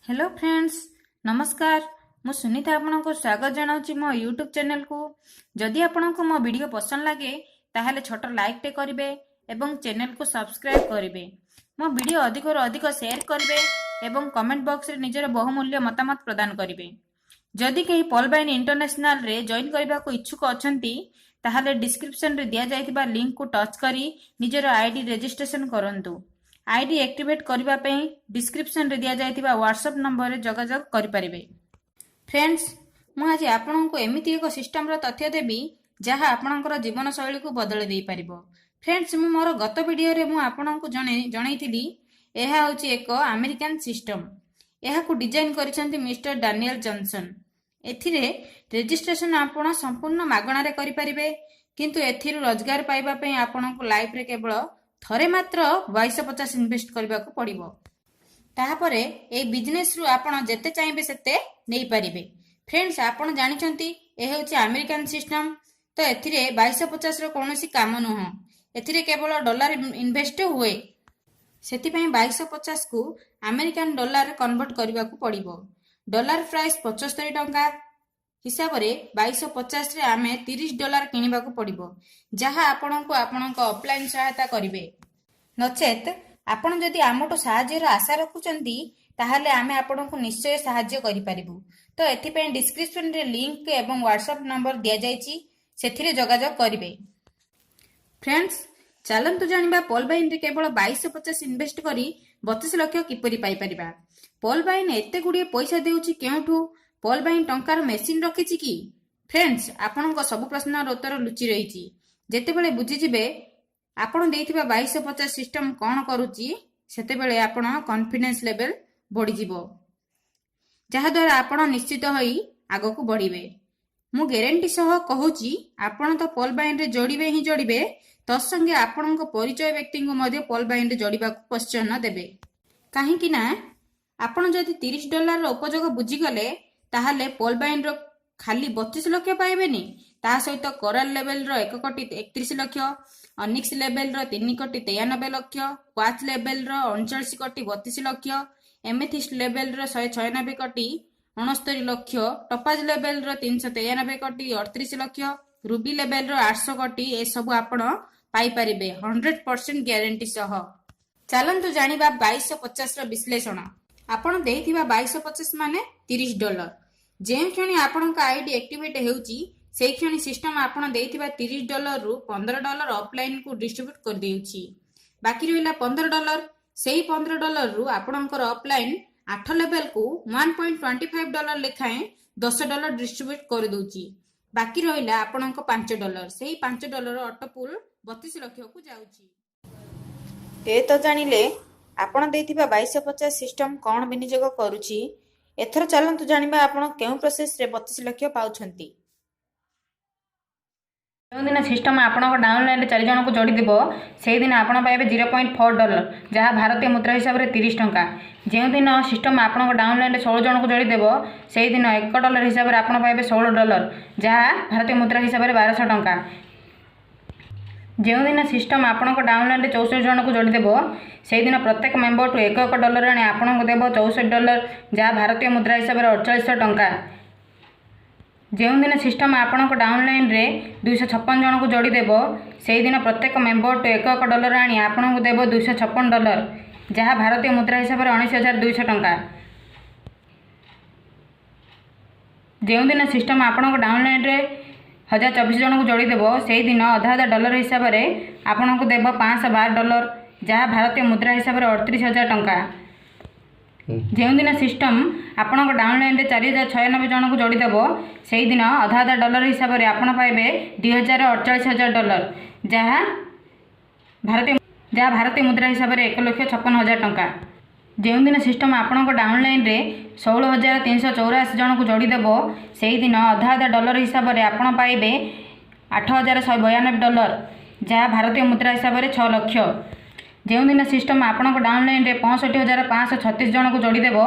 Hello friends, ନମସ୍କାର। ମୁଁ ସୁନିତା ଆପଣଙ୍କୁ ସ୍ୱାଗତ ଜଣାଉଛି ମୋ ୟୁଟ୍ୟୁବ୍ ଚ୍ୟାନେଲକୁ। ଯଦି ଆପଣଙ୍କୁ ମୋ ଭିଡ଼ିଓ ପସନ୍ଦ ଲାଗେ, ତାହେଲେ ଛୋଟ ଲାଇକ୍ଟେ କରିବେ ଏବଂ ଚ୍ୟାନେଲକୁ ସବସ୍କ୍ରାଇବ୍ କରିବେ। ମୋ ଭିଡ଼ିଓ ଅଧିକରୁ ଅଧିକ ସେୟାର କରିବେ ଏବଂ କମେଣ୍ଟ ବକ୍ସରେ ନିଜର ବହୁମୂଲ୍ୟ ମତାମତ ପ୍ରଦାନ କରିବେ। ଯଦି କେହି ପଲବାଇନ୍ ଇଣ୍ଟରନ୍ୟାସନାଲରେ ଜଏନ୍ କରିବାକୁ ଇଚ୍ଛୁକ ଅଛନ୍ତି, ତାହେଲେ ଡିସ୍କ୍ରିପସନରେ ଦିଆଯାଇଥିବା ଲିଙ୍କକୁ ଟଚ୍ କରି ନିଜର ଆଇଡି ରେଜିଷ୍ଟ୍ରେସନ କରନ୍ତୁ। ଆଇଡି ଆକ୍ଟିଭେଟ୍ କରିବା ପାଇଁ ଡିସ୍କ୍ରିପସନରେ ଦିଆଯାଇଥିବା ହ୍ୱାଟ୍ସଆପ୍ ନମ୍ବରରେ ଯୋଗାଯୋଗ କରିପାରିବେ। ଫ୍ରେଣ୍ଡସ୍, ମୁଁ ଆଜି ଆପଣଙ୍କୁ ଏମିତି ଏକ ସିଷ୍ଟମର ତଥ୍ୟ ଦେବି, ଯାହା ଆପଣଙ୍କର ଜୀବନଶୈଳୀକୁ ବଦଳାଇ ଦେଇପାରିବ। ଫ୍ରେଣ୍ଡସ୍, ମୁଁ ମୋର ଗତ ଭିଡ଼ିଓରେ ମୁଁ ଆପଣଙ୍କୁ ଜଣେଇଥିଲି, ଏହା ହେଉଛି ଏକ ଆମେରିକାନ ସିଷ୍ଟମ। ଏହାକୁ ଡିଜାଇନ କରିଛନ୍ତି ମିଷ୍ଟର ଡାନିଏଲ ଜନସନ୍। ଏଥିରେ ରେଜିଷ୍ଟ୍ରେସନ ଆପଣ ସମ୍ପୂର୍ଣ୍ଣ ମାଗଣାରେ କରିପାରିବେ, କିନ୍ତୁ ଏଥିରୁ ରୋଜଗାର ପାଇବା ପାଇଁ ଆପଣଙ୍କୁ ଲାଇଫରେ କେବଳ ଥରେ ମାତ୍ର 2250 ଇନଭେଷ୍ଟ କରିବାକୁ ପଡ଼ିବ। ତାହାପରେ ଏଇ ବିଜନେସରୁ ଆପଣ ଯେତେ ଚାହିଁବେ ସେତେ ନେଇପାରିବେ। ଫ୍ରେଣ୍ଡସ୍, ଆପଣ ଜାଣିଛନ୍ତି, ଏ ହେଉଛି ଆମେରିକାନ ସିଷ୍ଟମ। ତ ଏଥିରେ 2250ର କୌଣସି କାମ ନୁହଁ। ଏଥିରେ କେବଳ ଡଲାର ଇନଭେଷ୍ଟ ହୁଏ। ସେଥିପାଇଁ 2250କୁ ଆମେରିକାନ ଡଲାର କନଭର୍ଟ କରିବାକୁ ପଡ଼ିବ। ଡଲାର ପ୍ରାଇସ୍ 75 ଟଙ୍କା ହିସାବରେ 2250ରେ ଆମେ 30 ଡଲାର କିଣିବାକୁ ପଡ଼ିବ, ଯାହା ଆପଣଙ୍କୁ ଆପଣଙ୍କ ଅପଲାଇନ ସହାୟତା କରିବେ। ନଚେତ୍ ଆପଣ ଯଦି ଆମଠୁ ସାହାଯ୍ୟର ଆଶା ରଖୁଛନ୍ତି, ତାହେଲେ ଆମେ ଆପଣଙ୍କୁ ନିଶ୍ଚୟ ସାହାଯ୍ୟ କରିପାରିବୁ। ତ ଏଥିପାଇଁ ଡିସ୍କ୍ରିପସନରେ ଲିଙ୍କ ଏବଂ ହ୍ୱାଟ୍ସଆପ୍ ନମ୍ବର ଦିଆଯାଇଛି, ସେଥିରେ ଯୋଗାଯୋଗ କରିବେ। ଫ୍ରେଣ୍ଡସ୍, ଚାଲନ୍ତୁ ଜାଣିବା, ପଲବାଇନରେ କେବଳ 2250 ଇନଭେଷ୍ଟ କରି 32 ଲକ୍ଷ କିପରି ପାଇପାରିବା? ପଲବାଇନ୍ ଏତେ ଗୁଡ଼ିଏ ପଇସା ଦେଉଛି କେଉଁଠୁ? ପଲବାଇନ୍ ଟଙ୍କାର ମେସିନ୍ ରଖିଛି କି? ଫ୍ରେଣ୍ଡସ୍, ଆପଣଙ୍କ ସବୁ ପ୍ରଶ୍ନର ଉତ୍ତର ଲୁଚି ରହିଛି। ଯେତେବେଳେ ବୁଝିଯିବେ ଆପଣ ଦେଇଥିବା 2250 ସିଷ୍ଟମ କ'ଣ କରୁଛି, ସେତେବେଳେ ଆପଣ କନଫିଡେନ୍ସ ଲେଭେଲ ବଢ଼ିଯିବ, ଯାହାଦ୍ୱାରା ଆପଣ ନିଶ୍ଚିତ ହୋଇ ଆଗକୁ ବଢ଼ିବେ। ମୁଁ ଗ୍ୟାରେଣ୍ଟି ସହ କହୁଛି, ଆପଣ ତ ପଲବାଇନରେ ଯୋଡ଼ିବେ ହିଁ ଯୋଡ଼ିବେ, ତତ୍ସଙ୍ଗେ ଆପଣଙ୍କ ପରିଚୟ ବ୍ୟକ୍ତିଙ୍କୁ ମଧ୍ୟ ପଲବାଇନରେ ଯୋଡ଼ିବାକୁ ପ୍ରୋତ୍ସାହନ ଦେବେ। କାହିଁକି ନା ଆପଣ ଯଦି 30 ଡଲାରର ଉପଯୋଗ ବୁଝିଗଲେ, ତାହେଲେ ପଲବାଇନର ଖାଲି 32 ଲକ୍ଷ ପାଇବେନି, ତା ସହିତ କୋରାଲ ଲେଭେଲର 1 କୋଟି 31 ଲକ୍ଷ, ଅନିକ୍ସ ଲେଭେଲର 3 କୋଟି 93 ଲକ୍ଷ, କ୍ୱାର୍ଟଜ ଲେଭେଲର 39 କୋଟି 32 ଲକ୍ଷ, ଏମେଥିଷ୍ଟ ଲେଭେଲର 196 କୋଟି 69 ଲକ୍ଷ, ଟପାଜ ଲେଭେଲର 393 କୋଟି 38 ଲକ୍ଷ, ରୁବି ଲେଭେଲର 800 କୋଟି, ଏସବୁ ଆପଣ ପାଇପାରିବେ 100% ଗ୍ୟାରେଣ୍ଟି ସହ। ଚାଲନ୍ତୁ ଜାଣିବା 2250ର ବିଶ୍ଳେଷଣ। ଆପଣ ଦେଇଥିବା 2250 ମାନେ 30 ଡଲାର। ଯେଉଁ କ୍ଷଣି ଆପଣଙ୍କ ଆଇଡି ଆକ୍ଟିଭେଟ୍ ହେଉଛି, ସେଇ କ୍ଷଣି ସିଷ୍ଟମ ଆପଣ ଦେଇଥିବା 30 ଡଲାରରୁ 15 ଡଲାର ଅପଲାଇନକୁ ଡିଷ୍ଟ୍ରିବ୍ୟୁଟ୍ କରିଦେଉଛି। ବାକି ରହିଲା 15 ଡଲାର। ସେଇ 15 ଡଲାରରୁ ଆପଣଙ୍କର ଅପଲାଇନ ଆଠ ଲେଭେଲକୁ 1.25 ଡଲାର ଲେଖାଏଁ 10 ଡଲାର ଡିଷ୍ଟ୍ରିବ୍ୟୁଟ୍ କରିଦେଉଛି। ବାକି ରହିଲା ଆପଣଙ୍କ 5 ଡଲାର। ସେଇ 5 ଡଲାର ଅଟୋପୁଲ 32 ଲକ୍ଷକୁ ଯାଉଛି। ଏ ତ ଜାଣିଲେ ଆପଣ ଦେଇଥିବା 2250 ସିଷ୍ଟମ କ'ଣ ବିନିଯୋଗ କରୁଛି। ଏଥର ଚାଲନ୍ତୁ ଜାଣିବା, ଆପଣ କେଉଁ ପ୍ରୋସେସରେ 32 ଲକ୍ଷ ପାଉଛନ୍ତି। ଯେଉଁଦିନ ସିଷ୍ଟମ ଆପଣଙ୍କ ଡାଉନଲାଇନରେ ଚାରି ଜଣଙ୍କୁ ଯୋଡ଼ିଦେବ, ସେଇଦିନ ଆପଣ ପାଇବେ 0.4 ଡଲାର, ଯାହା ଭାରତୀୟ ମୁଦ୍ରା ହିସାବରେ 30 ଟଙ୍କା। ଯେଉଁଦିନ ସିଷ୍ଟମ ଆପଣଙ୍କ ଡାଉନଲାଇନରେ 16 ଜଣଙ୍କୁ ଯୋଡ଼ିଦେବ, ସେଇଦିନ 1 ଡଲାର ହିସାବରେ ଆପଣ ପାଇବେ 16 ଡଲାର, ଯାହା ଭାରତୀୟ ମୁଦ୍ରା ହିସାବରେ 1200 ଟଙ୍କା। ଯେଉଁଦିନ ସିଷ୍ଟମ ଆପଣଙ୍କ ଡାଉନଲାଇନରେ 64 ଜଣଙ୍କୁ ଯୋଡ଼ିଦେବ, ସେଇଦିନ ପ୍ରତ୍ୟେକ ମେମ୍ବରଠୁ ଏକ ଏକ ଡଲାର ଆଣି ଆପଣଙ୍କୁ ଦେବ 64 ଡଲାର, ଯାହା ଭାରତୀୟ ମୁଦ୍ରା ହିସାବରେ 4800 ଟଙ୍କା। ଯେଉଁଦିନ ସିଷ୍ଟମ ଆପଣଙ୍କ ଡାଉନଲାଇନରେ 256 ଜଣଙ୍କୁ ଯୋଡ଼ିଦେବ, ସେଇଦିନ ପ୍ରତ୍ୟେକ ମେମ୍ବରଠୁ ଏକ ଏକ ଡଲାର ଆଣି ଆପଣଙ୍କୁ ଦେବ 256 ଡଲାର, ଯାହା ଭାରତୀୟ ମୁଦ୍ରା ହିସାବରେ 19,200 ଟଙ୍କା। ଯେଉଁଦିନ ସିଷ୍ଟମ ଆପଣଙ୍କ ଡାଉନଲାଇନରେ 1024 ଜଣଙ୍କୁ ଯୋଡ଼ିଦେବ, ସେଇଦିନ ଅଧା ଅଧା ଡଲାର ହିସାବରେ ଆପଣଙ୍କୁ ଦେବ 512 ଡଲାର, ଯାହା ଭାରତୀୟ ମୁଦ୍ରା ହିସାବରେ 38,000 ଟଙ୍କା। ଯେଉଁଦିନ ସିଷ୍ଟମ ଆପଣଙ୍କ ଡାଉନଲାଇନରେ 4096 ଜଣଙ୍କୁ ଯୋଡ଼ିଦେବ, ସେଇଦିନ ଅଧା ଅଧା ଡଲାର ହିସାବରେ ଆପଣ ପାଇବେ 2048 ହଜାର ଡଲାର, ଯାହା ଭାରତୀୟ ମୁଦ୍ରା ହିସାବରେ 1,56,000 ଟଙ୍କା। ଯେଉଁଦିନ ସିଷ୍ଟମ ଆପଣଙ୍କ ଡାଉନଲାଇନରେ 16,384 ଜଣଙ୍କୁ ଯୋଡ଼ିଦେବ, ସେଇଦିନ ଅଧା ଅଧା ଡଲାର ହିସାବରେ ଆପଣ ପାଇବେ 8192 ଡଲାର, ଯାହା ଭାରତୀୟ ମୁଦ୍ରା ହିସାବରେ 6 ଲକ୍ଷ। ଯେଉଁଦିନ ସିଷ୍ଟମ ଆପଣଙ୍କ ଡାଉନଲାଇନରେ 65,536 ଜଣଙ୍କୁ ଯୋଡ଼ିଦେବ,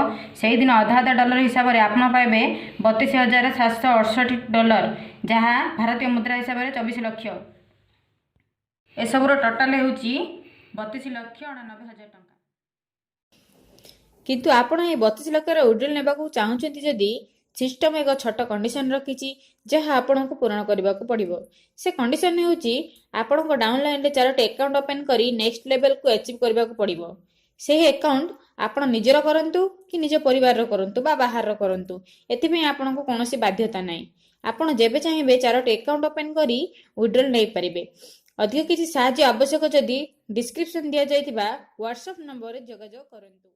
ସେଇଦିନ ଅଧା ଅଧା ଡଲାର ହିସାବରେ ଆପଣ ପାଇବେ 32,768 ଡଲାର, ଯାହା ଭାରତୀୟ ମୁଦ୍ରା ହିସାବରେ 24 ଲକ୍ଷ। ଏସବୁର ଟୋଟାଲ ହେଉଛି 32,89,000 ଟଙ୍କା। କିନ୍ତୁ ଆପଣ ଏହି 32 ଲକ୍ଷର ୱିଡ୍ରଲ୍ ନେବାକୁ ଚାହୁଁଛନ୍ତି ଯଦି, ସିଷ୍ଟମ ଏକ ଛୋଟ କଣ୍ଡିସନ ରଖିଛି, ଯାହା ଆପଣଙ୍କୁ ପୂରଣ କରିବାକୁ ପଡ଼ିବ। ସେ କଣ୍ଡିସନ ହେଉଛି, ଆପଣଙ୍କ ଡାଉନଲାଇନରେ ଚାରୋଟି ଆକାଉଣ୍ଟ ଓପେନ୍ କରି ନେକ୍ସଟ ଲେଭେଲକୁ ଆଚିଭ୍ କରିବାକୁ ପଡ଼ିବ। ସେହି ଆକାଉଣ୍ଟ ଆପଣ ନିଜର କରନ୍ତୁ କି ନିଜ ପରିବାରର କରନ୍ତୁ ବା ବାହାରର କରନ୍ତୁ, ଏଥିପାଇଁ ଆପଣଙ୍କୁ କୌଣସି ବାଧ୍ୟତା ନାହିଁ। ଆପଣ ଯେବେ ଚାହିଁବେ ଚାରୋଟି ଆକାଉଣ୍ଟ ଓପେନ୍ କରି ୱିଡ୍ରଲ୍ ନେଇପାରିବେ। ଅଧିକ କିଛି ସାହାଯ୍ୟ ଆବଶ୍ୟକ ଯଦି, ଡିସ୍କ୍ରିପସନ୍ ଦିଆଯାଇଥିବା ହ୍ୱାଟ୍ସଆପ୍ ନମ୍ବରରେ ଯୋଗାଯୋଗ କରନ୍ତୁ।